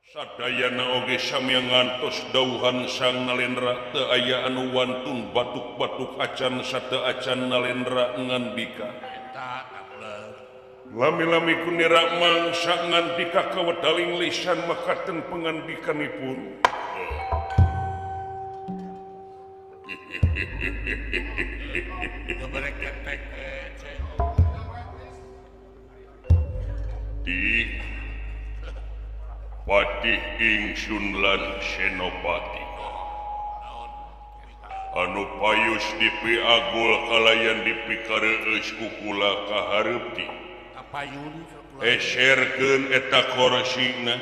Sadayana oge sami ngantos dauhan Sang Nalendra teu aya anu wantun batuk-batuk acan sateu acan Nalendra ngandika. Lami-lami kunira mangsa ngandika kawedaling lisan makaten pangandikanipun. Di Patih Ingsun lan Senopati anu payus dipiagul kalayan dipikareueus ku kula kahareup ti eserkeun eta korsina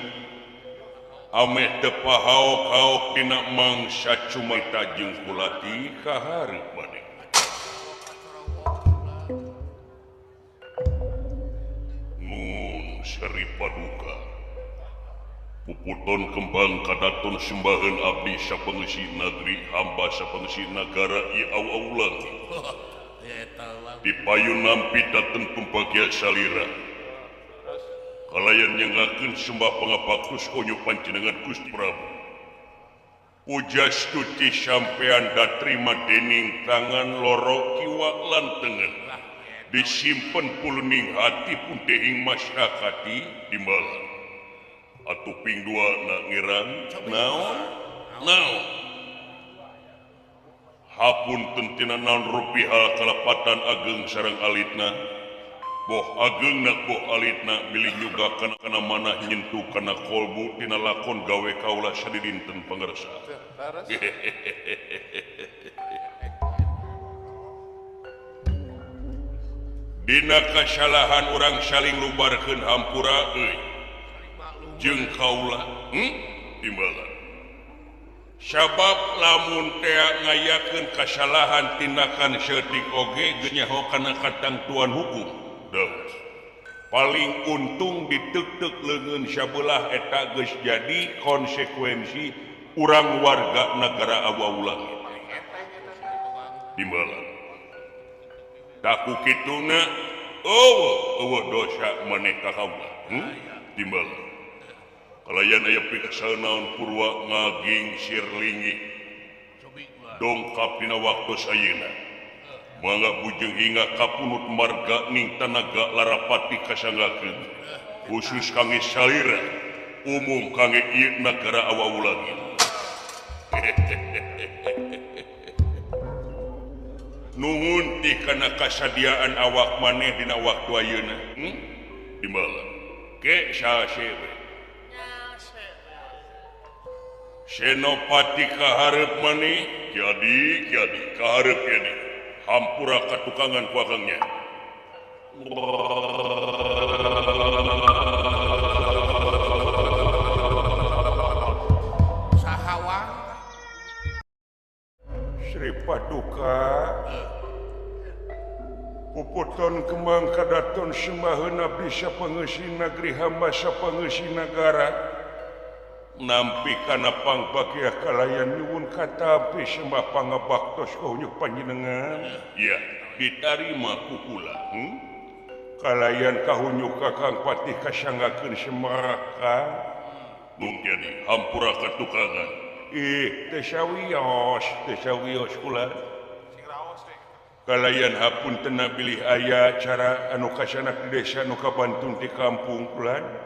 ameh teu pahaok-haok dina mangsa cumita jeung kula ti kahareup maneh. Nun Sri Paduka Puputon kembang kadaton sembahan abdi sapengesi nagri hamba sapengesi nagara ieu au-aulang. Dipayun nampi dateng pembagia salira. Kalayan nyengakeun sembah pangabaktus konyo panjenengan Gusti Prabu. Pujastuti sampean datrima dening tangan loro kiwa lan tengen. Disimpen puluning hati pundehing masyarakati di malam. Atuh ping dua na ngirang naon naon hapunten tina naon rupi hal kalepatan ageng sareng alitna boh agengna boh alitna bilih nyuga kana manah nyentuh kana kolbu tina lakon gawe kaula sadidinten pangersa. Dina kasalahan urang saling lubarkeun hampura euy jeung kaula timbalan sabab lamun tea ngayakeun kasalahan tindakan seutik oge geus nyaho kana katangtuan hukum. Paling untung ditek-tek leungeun sabelah eta geus jadi konsekuensi urang warga negara awaulang timbalan taku kituna eueuh dosa maneh ka kaula timbalan. Kalayan aya pikasal naon purwa ngaging sirlingi dongkap dina waktu ayeuna mangga bujeng hingga kapunut marga ning tanaga larapati kasanggakeun khusus kangge salira umum kangge ieu nagara awaulangi. Nuhun ti kana kasadiaan awak maneh dina waktu ayeuna timbalan ke saha Senopati kahareup maneh jadi jadi kahareup jadi hampura katukangan ku akangnya. Sahawa Sri Paduka Puputon kembang kadaton sembaheun abdi sapangeusi nagri hamba sapangeusi nagara nampi kana pangbagia kalayan nyuwun katapi sembah pangabaktos kaunjuk panjenengan. Ya ditarima ku kula. Kalayan kahunyuk Kakang Patih kasanggakeun semaraka mung jadi hampura katukangan. Ih teu sawios teu sawios kula. Kalayan hapunten bilih aya cara anu kasanak di desa anu kabantun di kampung kula.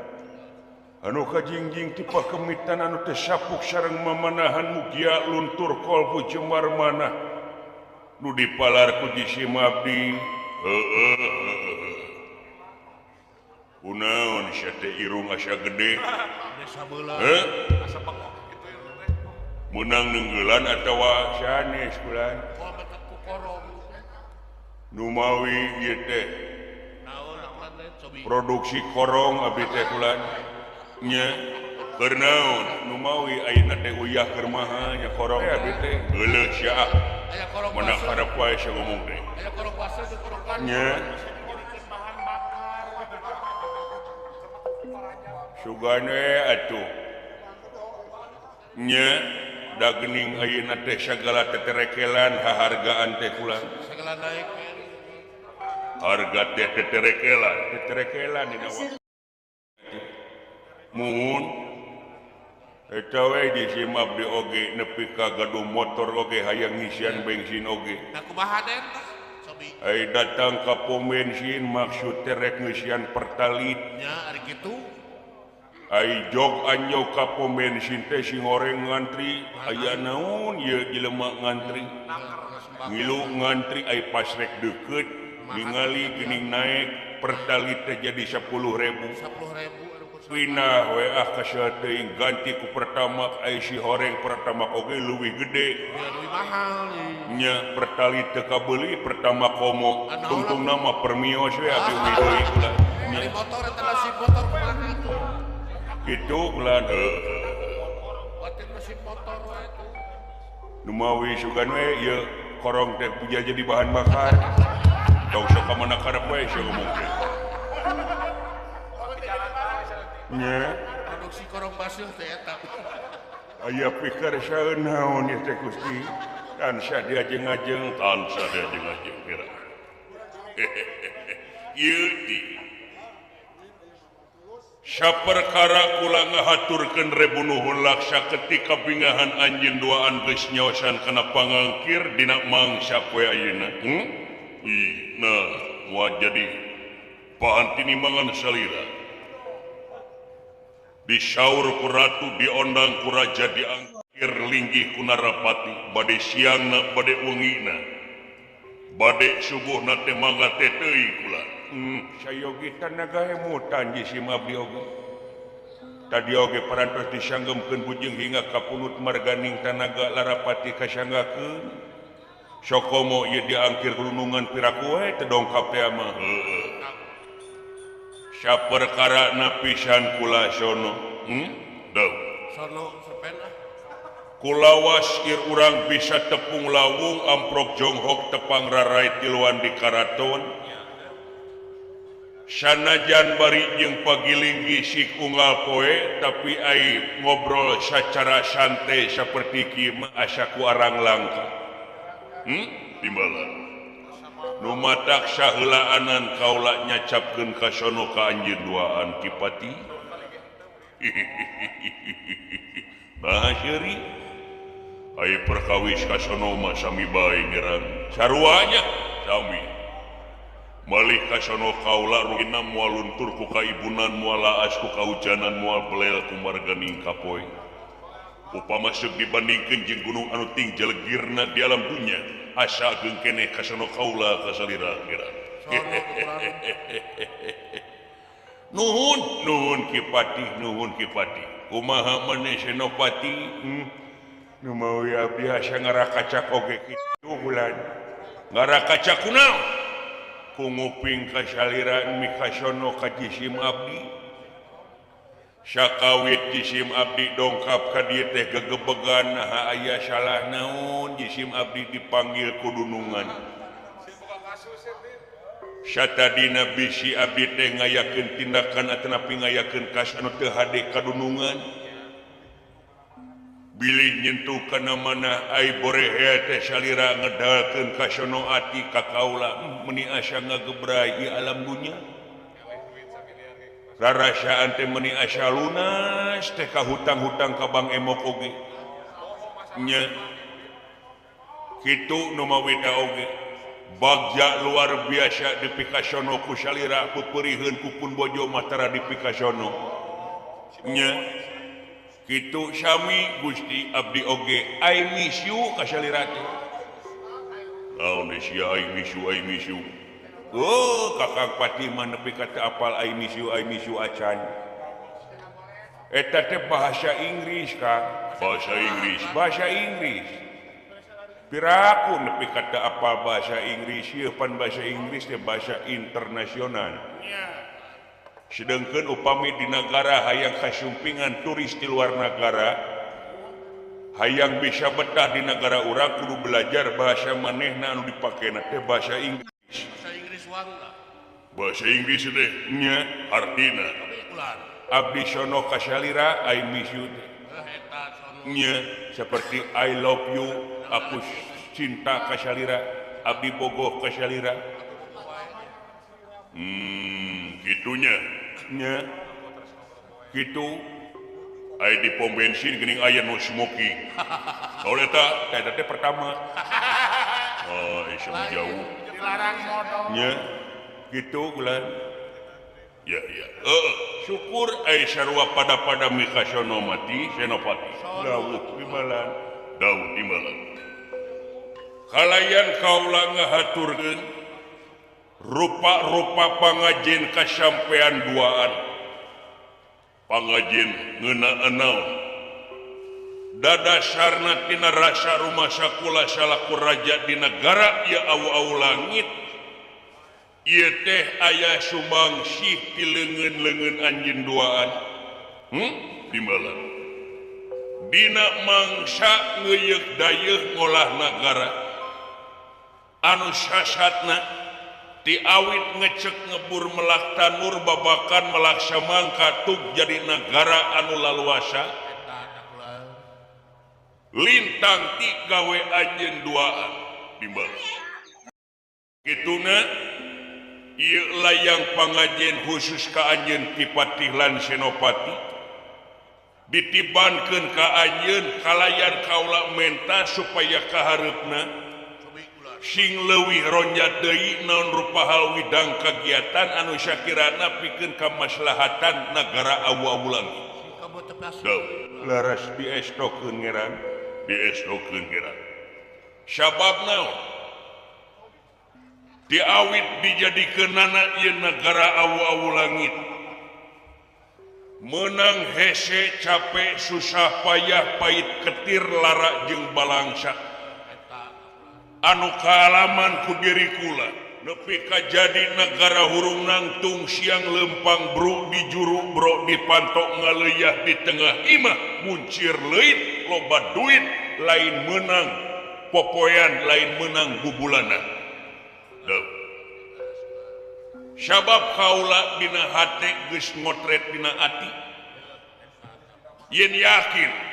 Anu kajingjing ti pakemitan anu teu sapuk sareng mamanahan mugia luntur kolbu jemar manah nu dipalar ku jisim abdi. Heueuh kunaon sia teh irung asa gede heuh meunang neunggelan atawa sanes bulan nu mawi ieu teh produksi korong abdi teh bulan nya keur naon nu mawi ayeuna teh uyah keur maha nya korong abdi teh geuleuh sia ah mana karep wae sia ngomong teh aya korong puasa jeung korong nya sugane atuh nya da geuning ayeuna teh sagala teterekelan hahargaan teh kula sagala naik harga teh teterekelan teterekelan dina waktu. Muhun Eta we di sim abdi oge nepi ka gaduh motor oge hayang ngisian bensin oge. Nah kumaha den tah? Sobi. Ai datang ka pom bensin maksud teh rek ngisian pertalit. Nya ari kitu. Ai jog anjo ka pom bensin teh sing horeng ngantri, aya naon ieu jelema ngantri. Ngilu ngantri ai pas rek deukeut ningali geuning naek pertalit teh jadi 10.000. 10.000. Pindah we ah kasih teuing ganti ku pertama ai si horeng pertama oge leuwih gede. Leuwih mahal nya pertalit teu kabeuli pertama komo tungtungna mah permios we abdi uih deui ulah. Ari motor eta nasib motor kumaha atuh? Kitu ulah heuh. Batin nasib motor we atuh. Nu mawi sugan we ieu korong teh puja jadi bahan bakar. Tong sok ka mana karep we sia ngomong teh. Nya produksi korong basuh teh eta. Aya pikir saeun naon ieu teh Gusti. Tansah diajeng-ajeng, tansah diajeng-ajeng kira. Ieu di saperkara kula ngahaturkeun rebu nuhun laksa ketika bingahan anjeun duaan geus nyaosan kana pangangkir dina mangsa poe ayeuna. Ih, nah, moal jadi bahan tinimangan salira. Disaur ku ratu, diondang ku raja, diangkir linggih ku narapati, bade siangna, bade wengina, bade subuhna teh mangga teh teuing kula. Sayogi tanaga hemutan jisim abdi oge. Tadi oge parantos disanggemkeun bujeng hingga ka punut marganing tanaga larapati kasanggakeun. Sokomo ieu diangkir gunungan piraku we teu dongkap teh mah. Heueuh. Saperkara napisan kula sono. Deuh. Sono sepen ah. Kulawas ir urang bisa tepung lawung amprok jonghok tepang rarai tiluan di karaton. Sanajan bari jeung pagilinggi sik unggal poe tapi ai ngobrol secara santai seperti kieu mah asa ku arang langka. Timbalan. Nu matak saheulaanan kaula nyacapkeun ka sono ka anjeun duaan Ki Pati. Bah seuri. Ai perkawis ka sono mah sami bae nyerang. Saruanya sami. Malih ka sono kaula rugina moal luntur ku kaibunan moal laas ku kahujanan moal belel ku marganing kapoe. Upama seuk dibandingkeun jeung gunung anu ting jelegirna di alam dunya, asa ageung keneh ka sono kaula ka salira-lira. Nuhun, nuhun Ki Patih, nuhun Ki Patih. Kumaha maneh Senopati? Nu mawi abdi asa ngarakacak oge kitu bulan. Ngarakacak kunaon? Ku nguping ka salira mikasono ka jisim abdi. Sakawit jisim abdi dongkap ka dieu teh gegebegan naha aya salah naon jisim abdi dipanggil ku dunungan. Satadina bisi abdi teh ngayakeun tindakan atanapi ngayakeun kas anu teu hade ka dunungan. Bilih nyentuh kana mana ai borehe teh salira ngedalkeun kasono ati ka kaula meuni asa ngagebray ieu alam dunya. Rarasaan teh meuni asa lunas teh ka hutang-hutang ka Bank Emok oge. Nya kitu nu mawi teh oge. Bagja luar biasa dipikasono ku salira pupuriheun ku pun bojo mah tara dipikasono. Nya kitu sami Gusti abdi oge I miss you ka salira teh. Naon sia I miss you, I miss you. Oh, Kakang Patih mah nepi ka teu apal I miss you acan. Eta teh bahasa Inggris, Kang. Bahasa Inggris, bahasa Inggris. Piraku nepi ka teu apal bahasa Inggris, ieu pan bahasa Inggris teh bahasa internasional. Sedengkeun upami di nagara hayang kasumpingan turis di luar nagara, hayang bisa betah di nagara urang kudu belajar bahasa manehna anu dipakena teh bahasa Inggris. Bahasa Inggris teh nya artina abdi sono ka salira I miss you teh. Nya seperti I love you, aku cinta ka salira, abdi bogoh ka salira. Gitunya. Nya. Gitu. Aya di pom bensin geuning aya no smoking. Naon eta? Eta teh pertama. Oh, isem jauh. Dilarang modal. Nya. Gitu ulah. Ya ya. Syukur aya sarua pada-pada mikasono mati Senopati. Dawuh timbalan. Dawuh timbalan. Kalayan kaula ngahaturkeun rupa-rupa pangajin kasampean duaan. Pangajin ngeunaan naon dadasarna tina rasa rumasa kula salaku raja di negara ieu awu-awu langit ieu teh aya sumbangsih ti leungeun-leungeun anjeun duaan dimbalan dina mangsa ngeuyeuk dayeuh ngolah nagara anu sasatna ti awit ngecek ngebur melak tanur babakan melak samangka tuk jadi negara anu laluasa lintang ti gawe anjeun duaan timbal kituna ieu layang pangajen khusus ka anjeun Ki Patih lan Senopati ditibankeun ka anjeun kalayan kaula menta supaya kahareupna sing leuwih ronjat deui naon rupa hal widang kagiatan anu sakirana pikeun kamaslahatan nagara awu-awu langit. Laras diestokeun ngeran, diestokeun ngeran. Sabab naon? Ti awit dijadikeunana ieu nagara awu-awu langit. Meunang hese capek susah payah pahit ketir lara jeung balangsa. Anu kaalaman ku diri kula nepi ka jadi negara hurung nangtung siang lempang bro di juru bro di pantok ngaleyah di tengah imah muncir leuit loba duit lain menang popoean lain menang bubulanan. Sabab kaula dina hate geus ngotret dina ati yen yakin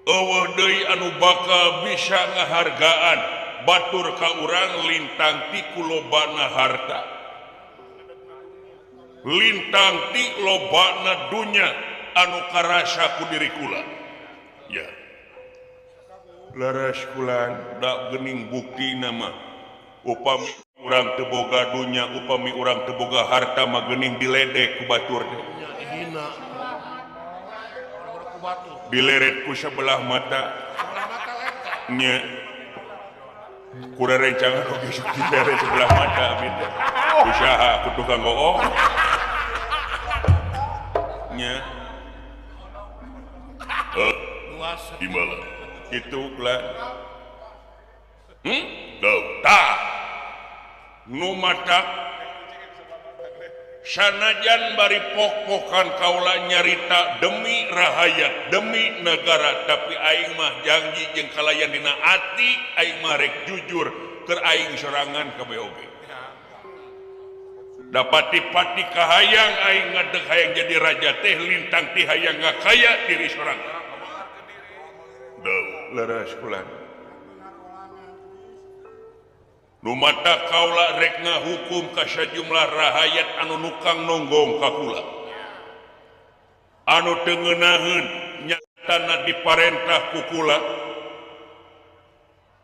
eueuh deui anu bakal bisa ngahargaan batur ka urang lintang ti ku lobana harta lintang ti lobana dunya anu karasa ku diri kula ya leres kulan da geuning buktina mah upami urang teu boga dunya upami urang teu boga harta mah geuning diledek ku batur teh dileret ku sebelah mata nya kurang rencangan oge sok dileret sebelah mata abdi teh usaha ku tukang goong nya dimala kitu lah tah nu matak sanajan bari pok-pokan kaula nyarita demi rahayat demi negara tapi aing mah janji jeung kalayan dina ati aing mah rek jujur keur aing sorangan ka BOG dapati-pati kahayang aing ngadeg hayang jadi raja teh lintang ti hayang ngakaya diri sorangan leres kulan nu mata kaula rek ngahukum ka sajumlah rahayat anu nukang nonggong ka kula anu teu ngeunaheun nyatana diparentah ku kula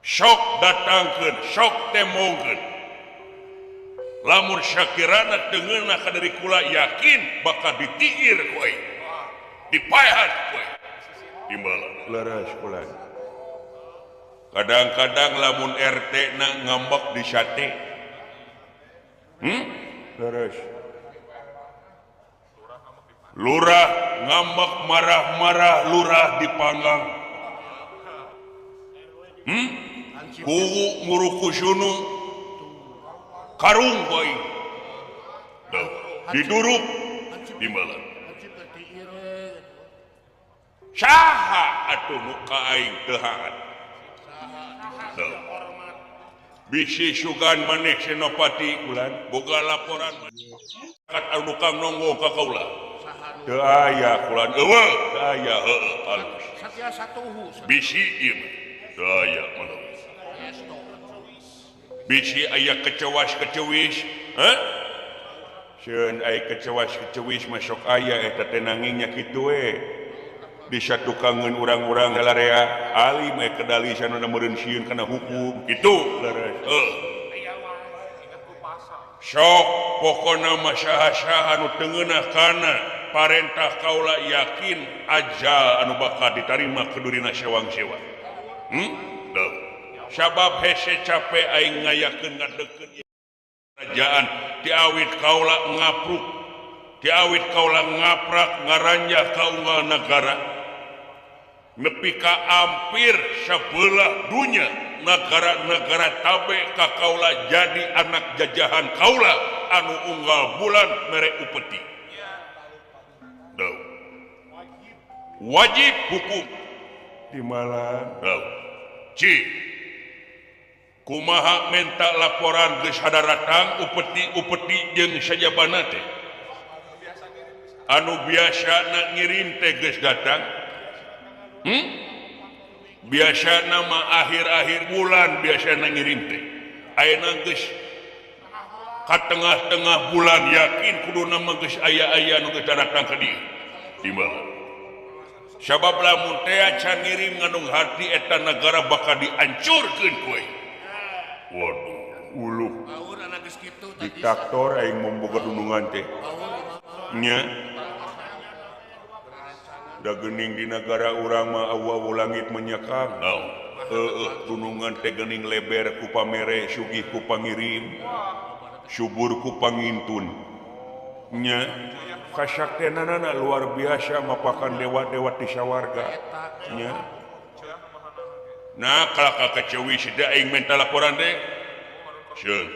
sok datangkeun sok temongkeun lamun sakirana teu ngeunah ka diri kula yakin bakal ditigir ku aing dipaehan ku aing timbalan leres kulan. Kadang-kadang lamun RT na ngambek di sate. Terus. Lurah ngambek marah-marah lurah dipanggang. Kuwu ngurukusunu karung boy. Diduruk dimbalan. Saha atuh nu ka aing teu haat. Bisi sugan maneh Senopati ulan boga laporan kat anu kang nonggo ka kaula. Teu aya kulan eueuh, teu aya heueuh alus. Bisi ieu mah teu aya mah. Bisi aya kecewas-kecewis, heh? Sieun ai kecewas kecewis masuk aya eta teh nangingnya kitu we. Di satukangeun urang-urang galarea alim aya kedalisan anu meureun sieun kana hukum kitu leres. Heuh. Sok pokona mah saha-saha anu teu ngeunah kana parentah kaula yakin ajal anu bakal ditarima kedurina sewang-sewang. Duh. Sabab hese capek aing ngayakeun ngadeukeun kerajaan tiawit kaula ngapruk tiawit kaula ngaprak ngaranjah ka unggal nagara nepi ka ampir sebelah dunya negara-negara tabe ka kaula jadi anak jajahan kaula anu unggal bulan mere upeti. Duh. Wajib hukum di malam. Duh. Ci kumaha menta laporan geus hadaratang upeti-upeti jeung sajabana teh anu biasana ngirim teh geus datang. Biasana mah akhir-akhir bulan biasana ngirim teh ayeuna geus ka tengah-tengah bulan yakin kuduna mah geus aya-aya nu geus datang ka dieu di mana sabab lamun teh acan ngirim ngandung harti eta nagara bakal dihancurkeun ku aing. Waduh, uluh. Diktator aing memboga dunungan teh. Nya. Da geuning di nagara urang mah awu-awu langit menyekam. Naon? Heueuh, dunungan teh geuning leber ku pamere, sugih ku pangirim, subur ku pangintun. Nya. Kasaktenanana luar biasa mapakan dewa-dewa ti sawarga. Nya. Nah, kalau kecewi sudah aing minta laporan deh. Ceung.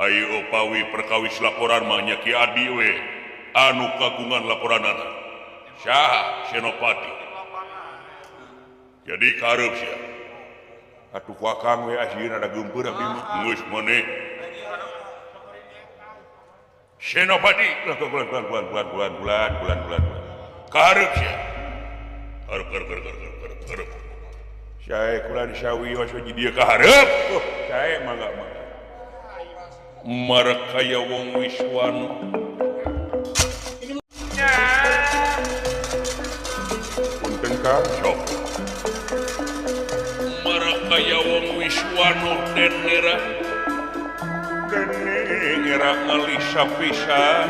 Ayo pawi perkawis laporan mah nya Ki Adi we. Anu kagungan laporanana. Saha Senopati. Jadi kareup sia. Atuh ku akang we asieun ada geumpeur abdi mah. Geus maneh. Senopati bulan bulan bulan bulan bulan bulan bulan bulan. Kareup sia. Kareup kareup kareup kareup kareup. Sae kulan sawios we di dieu ka hareup. Sae mangga mangga. Marakaya wong Wiswano. Punten Kang. Sok. Marakaya wong Wiswano den nera. Den nera ngalisa pisan.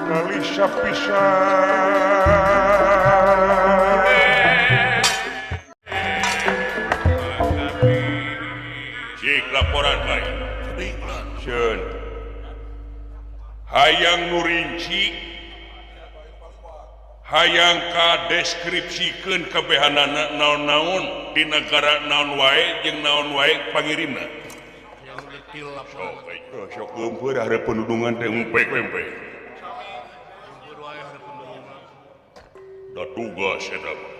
Ngalisa pisan. Laporan baik. Ceun. Hayang nu rinci, hayang ka deskripsikeun kabehanana naon-naon di negara naon wae jeung naon wae pangirimna. Sok geumpeur hareupeun dunungan teh empek-empek. Da tugas eta mah.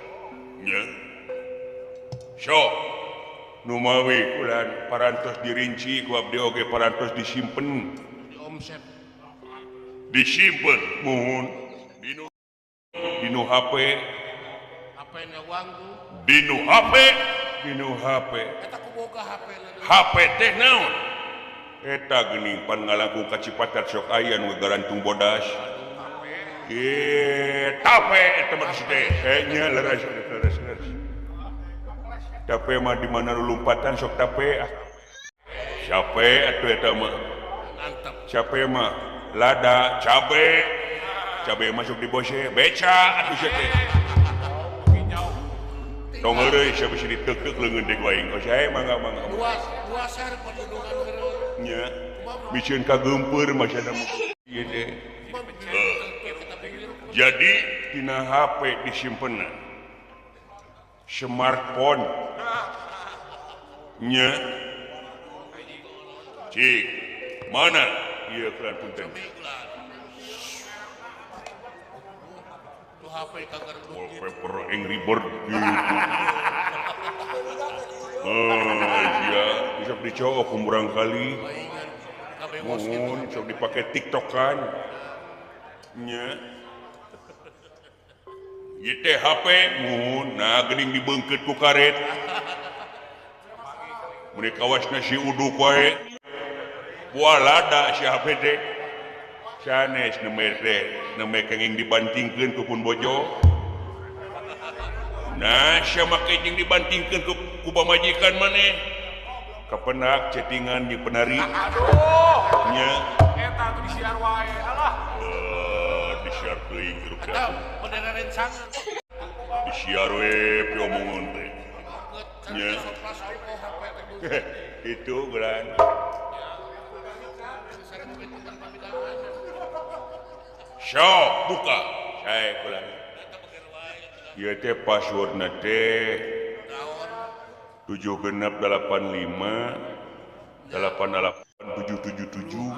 Nya. Sok. Numawi kulan parantos dirinci ku abdi oge parantos disimpen. Disimpen muhun dinu dinu HP. HP na wanggu. Dinu HP, dinu HP. Eta kuboga HP na. HP teh naon? Eta geuning pan ngalangkung ka Cipatat sok aya nu garantung bodas. Tape eta mah teh. Nya leres leres leres. Tape mah di mana lompatan sok tape. Cape atuh eta mah. Mantap. Cape mah lada, cabe. Cabe masuk di bose, beca atuh sia teh. Tong heureuy sia bisi diteuk-teuk leungeun teh ku aing. Oh sae mangga mangga. Luas, luas hareup padudungan heureuy. Nya. Bicieun ka geumpeur mah sia mah. Ieu teh. Jadi dina HP disimpenna. Smartphone. Nya. Cik, mana? Ieu kulan punten. Wallpaper Angry Bird gitu. Oh, iya, sok dicowok murang kali. Mohon sok dipake TikTokan. Nya. Ieu teh HP muhun, nah geuning dibeungkeut ku karet. Mun kawasna si uduk wae. Walada si HP teh sanes nembe teh nembe kenging dibantingkeun ku pun bojo. Nah sia make jeung dibantingkeun ku pamajikan maneh. Kapenak chattingan jeung penari. Aduh. Nya. Eta atuh disiar wae alah. Disiar teuing hirup teh. Eta bendera rencangan. Disiar we piomongan teh. Nya. Itu geran. Sok buka. Saya kulan. Ieu teh passwordna teh 7685 88 777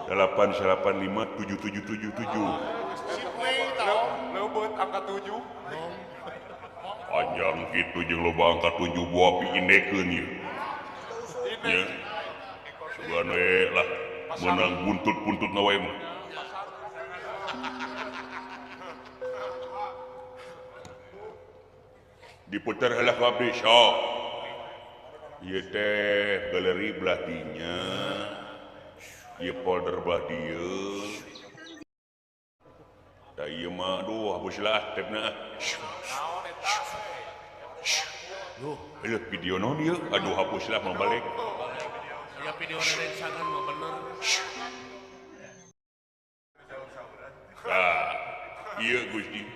885 7777. Leubeut angka 7. Panjang kitu jeung loba angka 7 buah piindekeun ieu. Nya. Sugan we lah meunang buntut-buntutna wae mah. Diputar heula ku abdi sok. Ieu teh galeri belah dinya. Ieu folder belah dieu. Da ieu mah aduh hapus lah tabna. Duh, lihat video naon ieu? Aduh hapus lah mau balik. Ya video rencangan mah bener. Tah, ieu Gusti.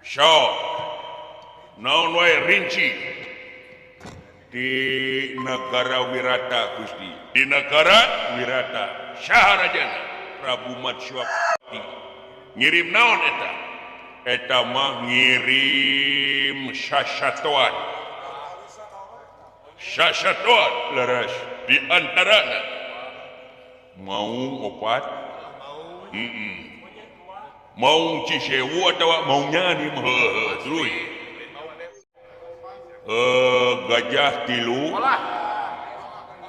Sok. Naon wae rinci di negara Wirata Gusti. Di negara Wirata saha rajana Prabu Matsyapati. Ngirim naon eta? Eta mah ngirim sasatoan. Sasatoan leres di antarana mau opat? Mau Cisewu atawa mau nyani mah tuluy. Gajah tilu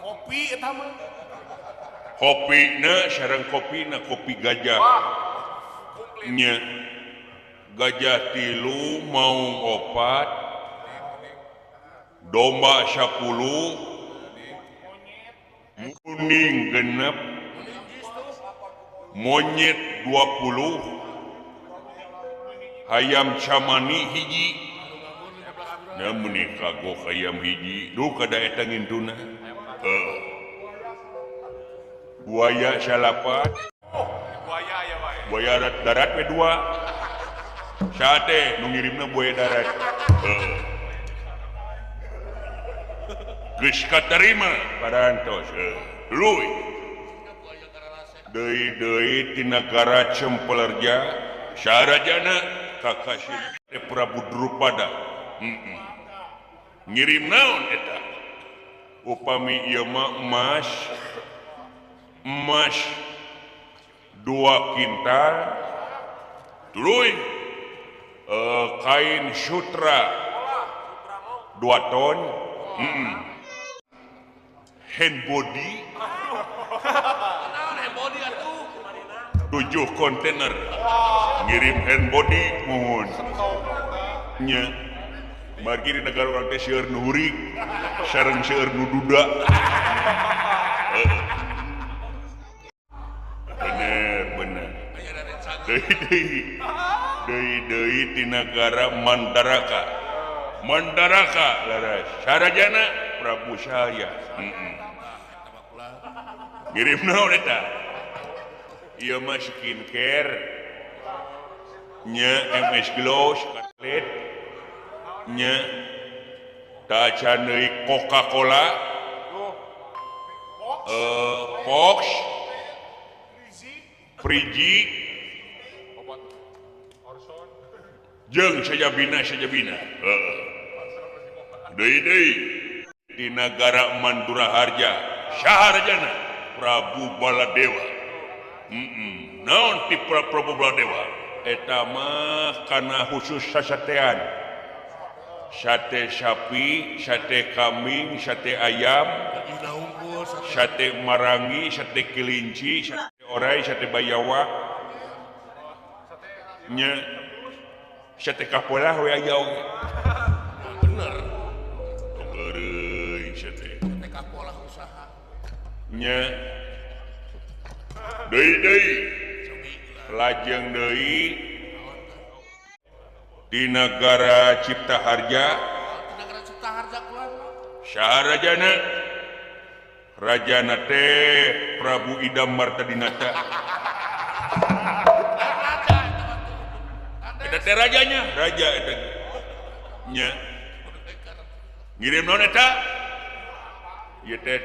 kopi eta mah kopina sareng kopina kopi gajah nya gajah tilu maung opat domba 10 kuning genep monyet 20 hayam camani hiji. Namun kagok ayam hiji duh kada eta ngintuna. Buaya salapat. Buaya aya wae. Buaya darat we dua. Saha teh nu ngirimna buaya darat. Geus katarima parantos. Luy. Deui-deui ti nagara Cempelerja sarajana Kakasih Prabu Drupada. Ngirim naon eta? Upami ieu mah emas emas 2 kintal tuluy kain sutra 2 ton hand body 7 kontainer ngirim hand body muhun nya. Margi di negara orang teh seueur nu hurik sareng seueur nu duda. Bener bener. Deui deui deui ti nagara Mandaraka. Mandaraka laras sarajana Prabu Salya. Ngirim naon eta? Ieu mah skincare nya MS Glow Scarlett nya tacan deui Coca-Cola Fox Friji jeung sajabina sajabina deui deui di nagara Mandura Harja saha rajana Prabu Baladewa. Naon ti Prabu Baladewa eta mah kana khusus sasatean sate sapi, sate kambing, sate ayam, sate marangi, sate kelinci, sate orai, sate bayawak, nya sate kapolah we aya oge. Bener. Tong eureun sate. Sate kapolah usaha. Nya deui deui lajeng deui di negara Cipta Harja. Negara Cipta Harja kulan. Saha rajana? Rajana teh Prabu Idam Martadinata. Eta teh rajanya, raja eta. Nya. Ngirim naon eta? Ieu teh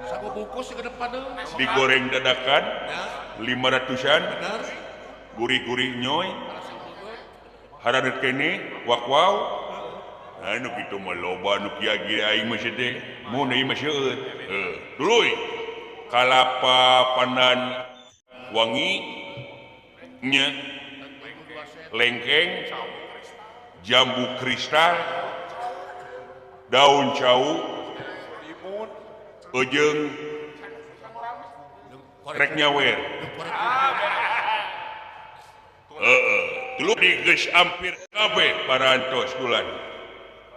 sagu bungkus ke depan deui. Digoreng dadakan 500-an. Gurih-gurih nyoy. Haradeut keneh wak waw. Anu kitu mah loba nu kieu ge aing mah teh. Mun ieu mah seueur. Heuh, tuluy. Kalapa pandan wangi nya lengkeng jambu kristal daun cau ejeng rek nyawer. Heeh, tuluy geus ampir kabeh parantos bulan.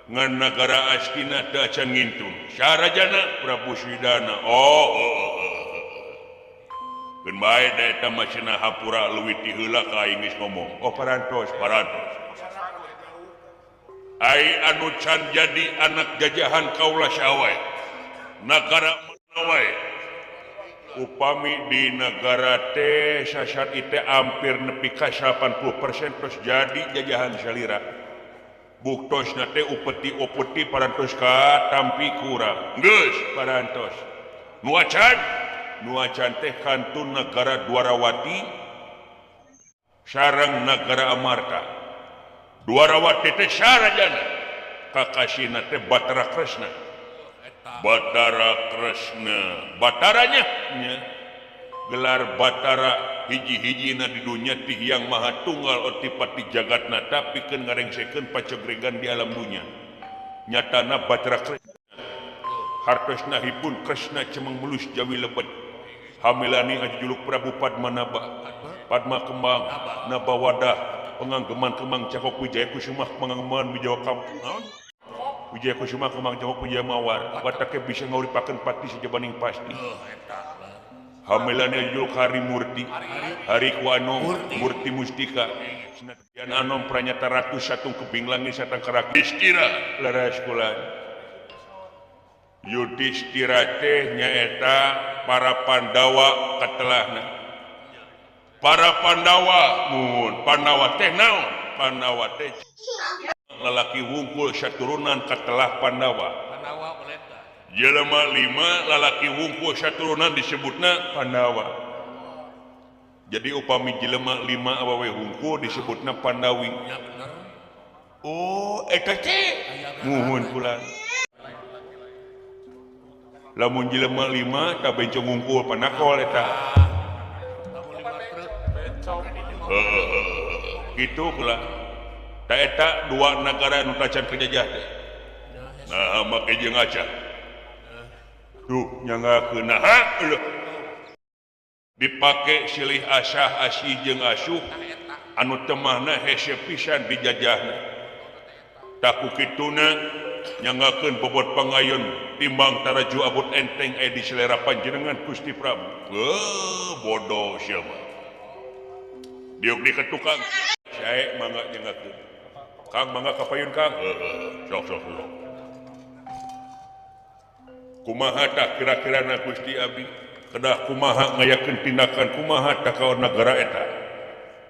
Ngan nagara Astina teu acan ngintun. Sarajana Prabu Sidana. Oh, Keun bae da eta mah cenah hapura leuwih ti heula ka aing geus ngomong. Oh parantos, parantos. Ai anu can jadi anak jajahan kaula saha wae. Nagara mana wae. Upami di negara teh sasat ieu hampir nepi ka 80% terus jadi jajahan salira. Buktosna teh upeti-upeti parantos ka tampi kurang. Geus parantos. Nu acan, nu acan teh kantun negara Dwarawati sareng negara Amarta. Dwarawati teh sarajana kakasina teh Batara Kresna. Batara Kresna, bataranya nya gelar Batara hiji-hijina di dunya ti Hyang Maha Tunggal otipati jagatna tapi keun ngarengsekeun pacegregan di alam dunya. Nyatana Batara Kresna hartosna hipun Kresna cemeng mulus jawi lebet. Hamilani ngajuluk Prabu Padmanaba, Padma Kembang, Naba Wadah, penganggeman Kembang Cakok Wijaya Kusuma penganggeman Wijaya Kampung. Wijaya Kusuma Kembang Cakok Wijaya Mawar, batake bisa ngauripakeun pati sajabaning pasti. Hamilani juluk Hari Murti, Hari Kuanom, Murti Mustika, Senatian Anom Pranyata Ratu Satung Kebing Langit Satang Kerak Yudhistira leres kula. Yudhistira teh nyaeta para Pandawa katelahna. Para Pandawa mun Pandawa teh naon? Pandawa teh lalaki wungkul saturunan katelah Pandawa. Jelema lima lalaki wungkul saturunan disebutna Pandawa. Jadi upami jelema lima awewe wungkul disebutna Pandawi. Ya bener. Oh, eta teh muhun kula. Lamun jelema lima ka bencong wungkul panakol eta. Gitu kula. Ta eta dua nagara nu tacan kajajah teh. Nah, make jeung acan. Duh, nyanggakeun naha leuh. Dipake silih asah asih jeung asuh anu temahna hese pisan dijajahna. Tah ku kituna nyanggakeun bobot pangayon timbang taraju abot enteng aya di selera panjenengan Gusti Prabu. Heuh, bodoh sia mah. Diuk di ka tukang. Sae mangga nyanggakeun. Kang mangga ka payun Kang. Heuh, sok sok sok. Kumaha tah kira-kirana Gusti Abi kedah kumaha ngayakeun tindakan kumaha tah ka nagara eta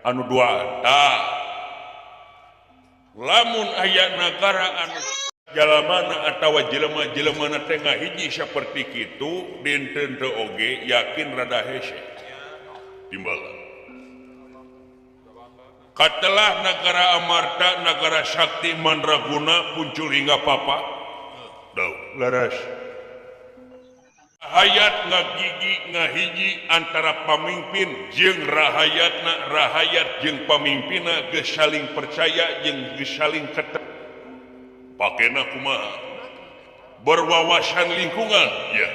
anu dua tah lamun aya nagara anu jalamana atawa jelema-jelemana teh ngahiji saperti kitu dinten teu oge yakin rada hese timbalan katelah nagara Amarta nagara Sakti Mandraguna muncul hingga papa dau leres. Hayat ngagigi ngahiji antara pamimpin jeung rahayatna, rahayat jeung pamimpinna geus saling percaya jeung geus saling ketep. Pakena kumaha? Berwawasan lingkungan ya,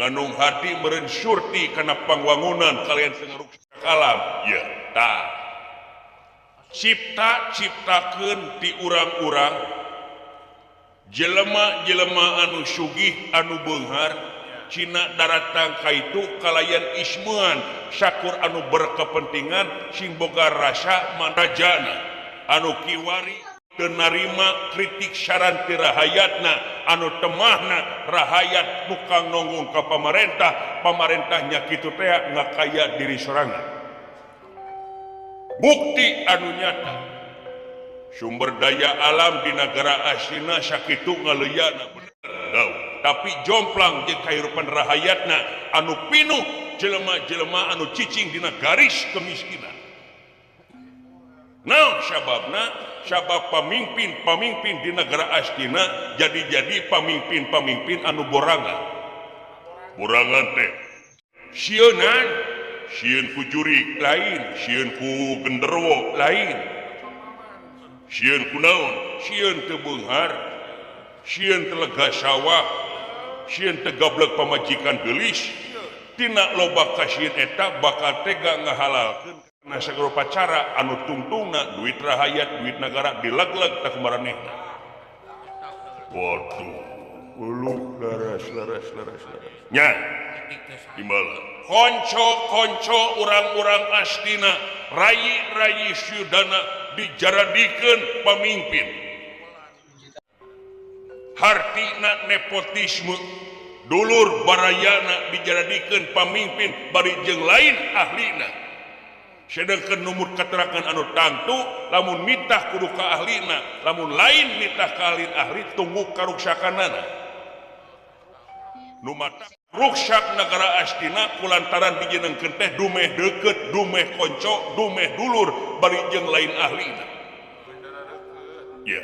nganung hati meureun surti kana pangwangunan kalian sengaruksak alam ya. Tah cipta ciptakeun ti urang-urang Jelema-jelema anu sugih anu beunghar Cina daratang ka itu kalayan ismean sakur anu berkepentingan sing boga rasa manrajana anu kiwari teu narima kritik saran ti rahayatna anu temahna rahayat tukang nonggung ka pamarentah pamarentahnya kitu teh ngakaya diri sorangan. Bukti anu nyata sumber daya alam di negara Asina sakitu ngaleuyana bener dau tapi jomplang jeung kahirupan rahayatna anu pinuh jelema-jelema anu cicing dina garis kemiskinan. Naon sababna? Sabab pamimpin-pamimpin di negara Astina jadi-jadi pamimpin-pamimpin anu borangan. Borangan teh sieunan, sieun ku jurig lain, sieun ku genderwo lain. Sieun ku naon? Sieun teu beunghar, sieun teu lega sawah, sieun teu gablek pamajikan geulis. Tina loba kasieun eta bakal tega ngahalalkeun kana sagala cara anu tungtungna duit rahayat, duit nagara dilegleg tah kumaranehna. Waduh, uluh laras laras laras laras. Nya, timbala. Konco-konco urang-urang Astina, rayi-rayi Sudana dijaradikeun pamimpin. Hartina nepotisme, dulur barayana dijaradikeun pamimpin bari jeung lain ahlina. Sedangkan numut keterangan anu tangtu lamun nitah kudu ka ahlina, lamun lain nitah ka ahli tunggu karuksakanana. Nu mata ruksak negara Astina kulantaran dijenengkeun teh dumeh deukeut, dumeh konco, dumeh dulur bari jeung lain ahlina. Ya.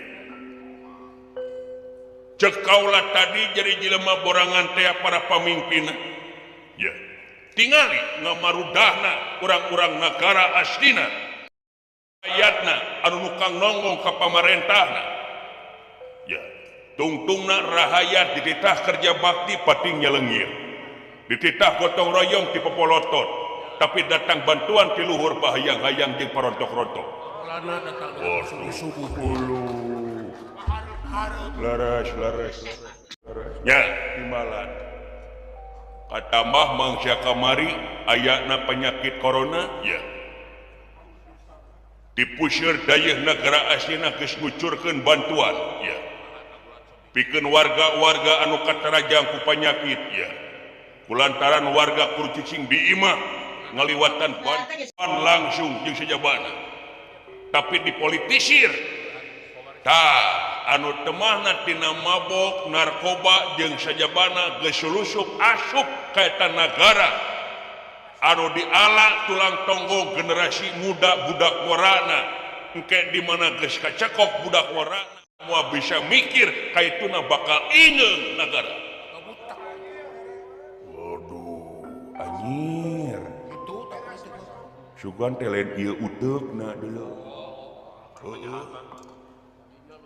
Cek kaula tadi jadi jelema borangan teh para pamimpin. Ya. Tingali ngamarudahna urang-urang negara Astina. Ayatna anu nukang nonggong ka pamarentahna. Ya. Tungtungna rahayat dititah kerja bakti pating nyelengir. Dititah gotong royong ti popolotot, tapi datang bantuan ti luhur bahayang-hayang jeung parontok-rontok. Laras laras laras. Nya timbalan. Katambah mangsa kamari ayana penyakit corona ya. Dipusir dayeuh negara Astina geus ngucurkeun bantuan ya. Pikeun warga-warga anu katarajang ku penyakit ya. Kulantaran warga kudu cicing di imah ngaliwatan bantuan langsung jeung sajabana. Tapi dipolitisir. Tah anu temahna tina mabok narkoba jeung sajabana geus sulusup asup ka eta nagara anu diala tulang tonggong generasi muda budak warana engke di mana geus kacekok budak warana moal bisa mikir kaituna bakal ingeung nagara. Waduh anjir sugan teh lain ieu uteukna deuleu.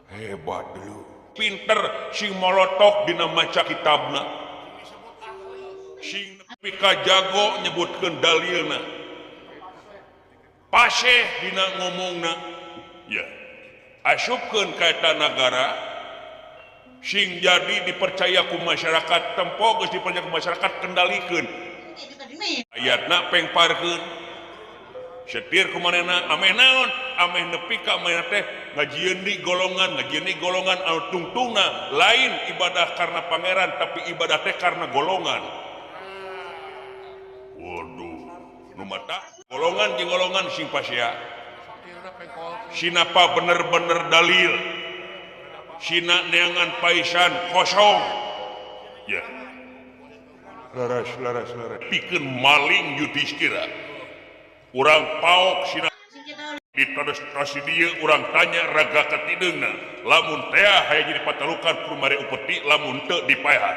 Hebat dulu pinter sing molotok dina maca kitabna sing nepi ka jago nyebutkeun dalilna paseh dina ngomongna ya asupkeun ka eta nagara sing jadi dipercaya ku masyarakat tempo geus dipercaya ku masyarakat kendalikeun ayatna pengparkeun setir kumanehna ameh naon ameh nepi ka manehna teh ngajieun di golongan anu tungtungna lain ibadah karena pangeran tapi ibadah teh karena golongan. Waduh nu mata golongan jeung golongan sing pasea sinapa bener-bener dalil sina neangan paisan kosong ya laras laras laras pikeun maling Yudhistira urang paok sina diterus dieu urang tanya raga katideungna lamun tea hayang jadi patalukan kumare upeti lamun teu dipaehan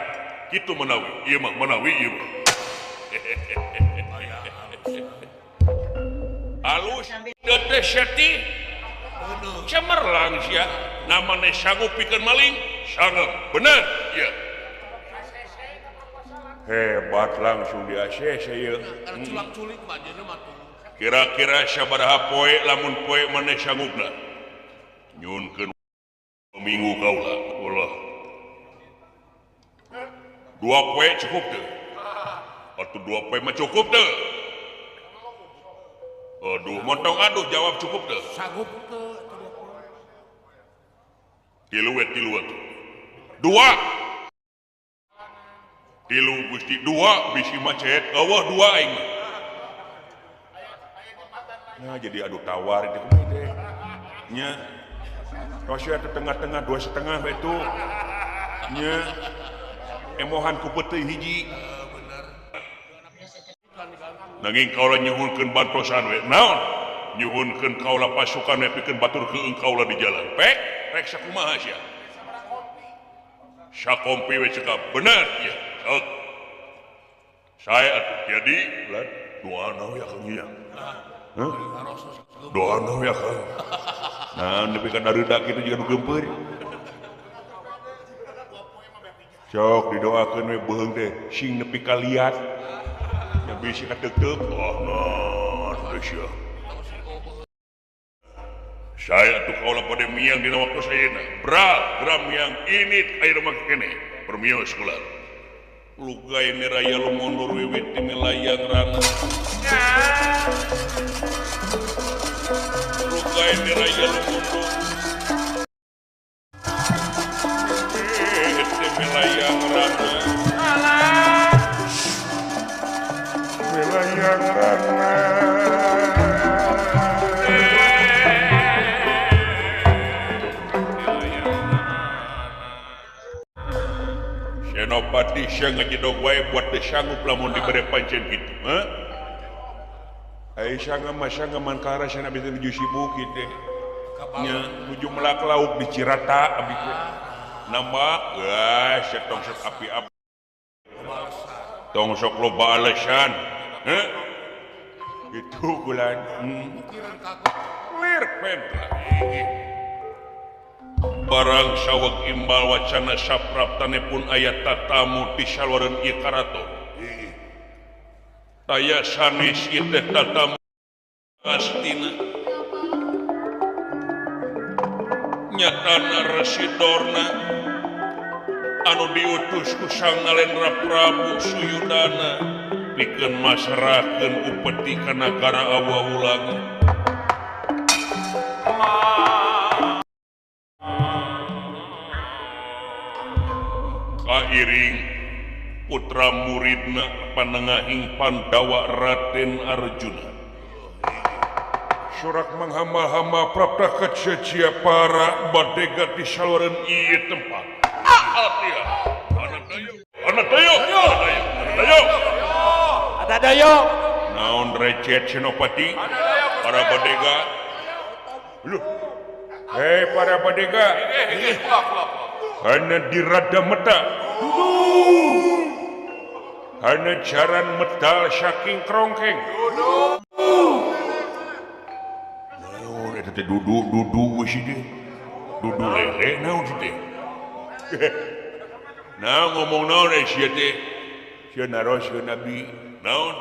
kitu menawi ieu mah menawi ieu mah alus teh seti cemerlang sia namane sanggup pikeun maling sanggup bener ieu hebat langsung di ACC ieu culak-culik mah dieuna mah kira-kira sabaraha poe lamun poe maneh sanggupna nyunkeun minggu kaula ulah 2 poe cukup teu? Atuh 2 poe mah cukup teu? Aduh, montong aduh jawab cukup teu? Sanggup teu? 3 we 3 atuh. 2. 3 Gusti 2 bisi macet eueuh 2 aing mah. Nah jadi adu tawar itu teh. Nya. Tos atuh tengah-tengah 2,5 we tuh. Nya. Emohan ku peuteuy hiji. Nanging kaula nyuhunkeun bantosan we. Naon? Nyuhunkeun kaula pasukan we pikeun batur keung kaula di jalan. Pek, rek sakumaha sia? Sakompi we cekap bener ya. Sok. Saya atuh jadi lan doana we akang ieu. Hah? Doana we akang. Nah, nepi ka dareudak kitu jiga nu geumpeur. Sok didoakeun we beuheung teh sing nepi ka liat. Ya bisi kateuk-teuk. Oh, nah, sia. Saya atuh kaula pada miang dina waktu sayeuna. Bra, gram miang ini ayeuna mah keneh. Permios kula. Lugai raya lumundur wiwit ti melayang rana. Lugai raya lumundur. Wiwit ti melayang rana. Melayang rana. Senopati sia ngajedog wae buat teu sanggup lamun dibere pancen kitu, heuh? Ai sangga mah sangga mangkara sia abdi teh nuju sibuk kieu teh. Nya nuju melak lauk di Cirata abdi teh. Nambah geus sia tong sok api-api. Tong sok loba alasan, heuh? Kitu bulan. Lir pentra. Barang saweg imbal wacana sapraptane pun aya tatamu di saluareun ieu karaton. Taya sanes ieu teh tatamu astina. Nyatana Resi Dorna anu diutus ku Sang Nalendra Prabu Suyudana pikeun masrahkeun upeti ka nagara Awaulangan. Kairing putra muridna panengahing Pandawa Raden Arjuna. Surak menghama-hama prapta kacia para badega di saluran ieu tempat. Anak dayo, anak dayo, ada dayo. Naon recet Senopati para badega. Loh. Hei para badega. Hana dirada meta. Hana jaran medal saking krongkeng. Naon eta teh dudu we si teh. Dudu lele naon si teh. Nah ngomong naon sia teh. Sia naroskeun nabi. Naon?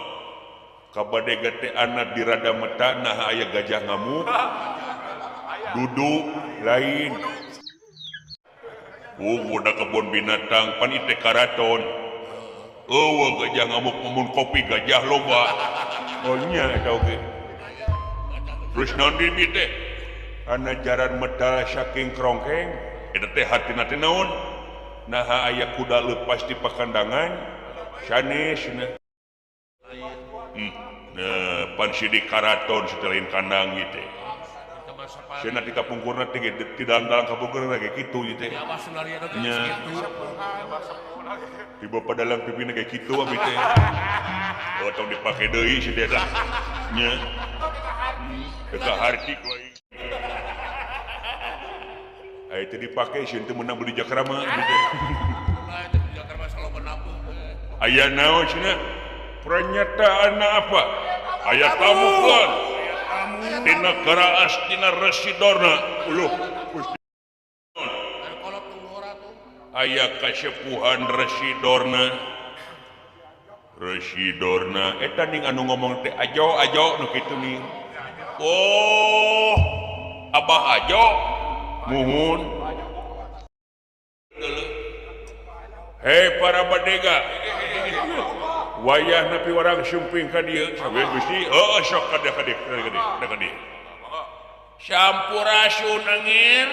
Kabadega teh ana dirada meta nah aya gajah ngamuk. Dudu lain. Udah kebun binatang pan ite karaton. Eueuh gajah ngamuk mun kopi gajah loba. Oh nya eta oge. Terus naon deui teh? Ana jaran medal saking krongkeng. Eta teh hartina teh naon? Naha aya kuda leupas di pakandangan sanes cenah. Nah, pan sidik karaton satelain kandang ieu teh. Cenah di kapungkurna teh di dalam-dalam kapungkurna ge kitu ieu teh. Nya. Di bapa dalang pipina ge kitu abdi teh. Oh tong dipake deui si teh lah. Nya. Teu harti ku aing. Aya teh dipake sieun teu meunang beli jakrama abdi teh. Aya naon cenah? Pernyataan apa? Aya tamu keluar. Tina negara Astina Resi Dorna. Uluh Gusti. Aya kasepuhan Resi Dorna. Resi Dorna eta ning anu ngomong teh ajo ajo nu kitu ning. Oh, Abah ajo muhun. Hei para badega, wayah nepi warang sumping ka dieu sampe Gusti. Oh, sok ka dieu, ka dieu, ka dieu, ka dieu. Sampurasun, Angir.